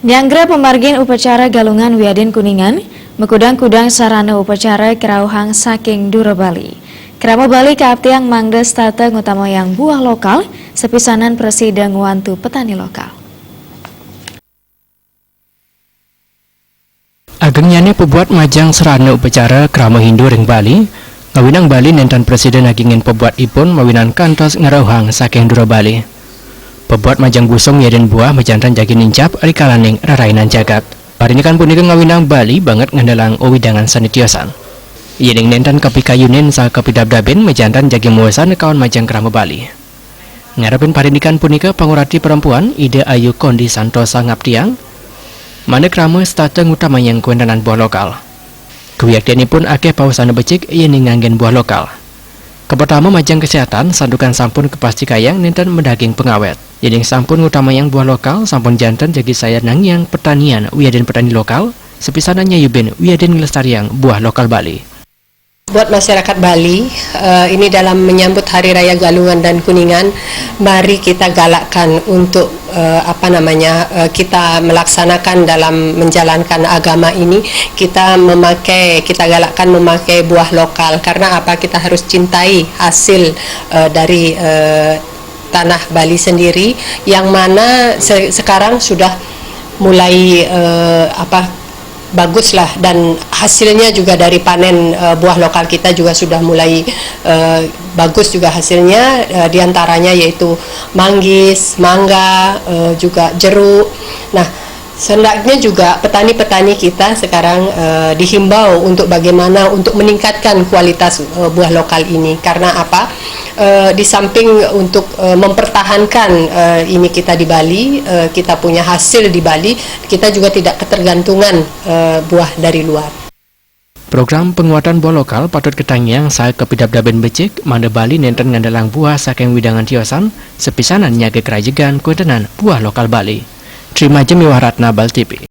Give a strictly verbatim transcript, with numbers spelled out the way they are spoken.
Nyanggra pamargin upacara Galungan wiadin Kuningan, makudang-kudang sarana upacara karauhang saking dura Bali. Krama Bali kaaptiang mangda setata ngutamayang buah lokal, sapisanan prasida ngwantu petani lokal. Agengnyane pabuat majang sarana upacara krama Hindu ring Bali, ngawinang Bali nenten prasida nagingin pabuatipun mawinan kantos ngrauhang saking dura Bali. Pabuat majang busung wiadin buah majanten jagi nincap rikalaning rarainan jagat. Parindikan punika ngawinang Bali banget ngandelang wewidangan sane tiosan. Yening nenten kapikayunin saha kapidabdabin majanten jagi maosan kaon majang krama Bali. Ngarepin parindikan punika pangurati perempuan Ida Ayu Kondi Santosa ngaptiang, mangda krama setata ngutamayang kawentenan buah lokal. Kawiaktianipun akeh pausana becik yening nganggen buah lokal. Kapertama majang kesehatan, santukan sampun kapastikayang nenten madaging pengawet. Yening sampun ngutamayang buah lokal, sampun janten jagi saya nangiang petanian wiadin petani lokal, sapisanan nyayubin wiadin nglestariang buah lokal Bali. Buat masyarakat Bali, eh, ini dalam menyambut Hari Raya Galungan dan Kuningan, mari kita galakkan untuk, eh, apa namanya, eh, kita melaksanakan dalam menjalankan agama ini, kita memakai, kita galakkan memakai buah lokal. Karena apa? Kita harus cintai hasil, eh, dari, eh, tanah Bali sendiri, yang mana se-, sekarang sudah mulai, eh, apa, baguslah, dan hasilnya juga dari panen, eh, buah lokal kita juga sudah mulai, eh, bagus juga hasilnya, eh, diantaranya yaitu manggis, mangga, eh, juga jeruk. Nah, sehendaknya juga petani-petani kita sekarang, eh, dihimbau untuk bagaimana untuk meningkatkan kualitas, eh, buah lokal ini. Karena apa? Eh, di samping untuk, eh, mempertahankan, eh, ini kita di Bali, eh, kita punya hasil di Bali, kita juga tidak ketergantungan, eh, buah dari luar. Program penguatan buah lokal patut katangiang saha kapidabdabin becik, mangda Bali nenten ngandelang buah saking wewidangan tiosan, sapisanan nyaga karajegan kawentenan buah lokal Bali. Tri Majem miwah Ratna, Bali T V.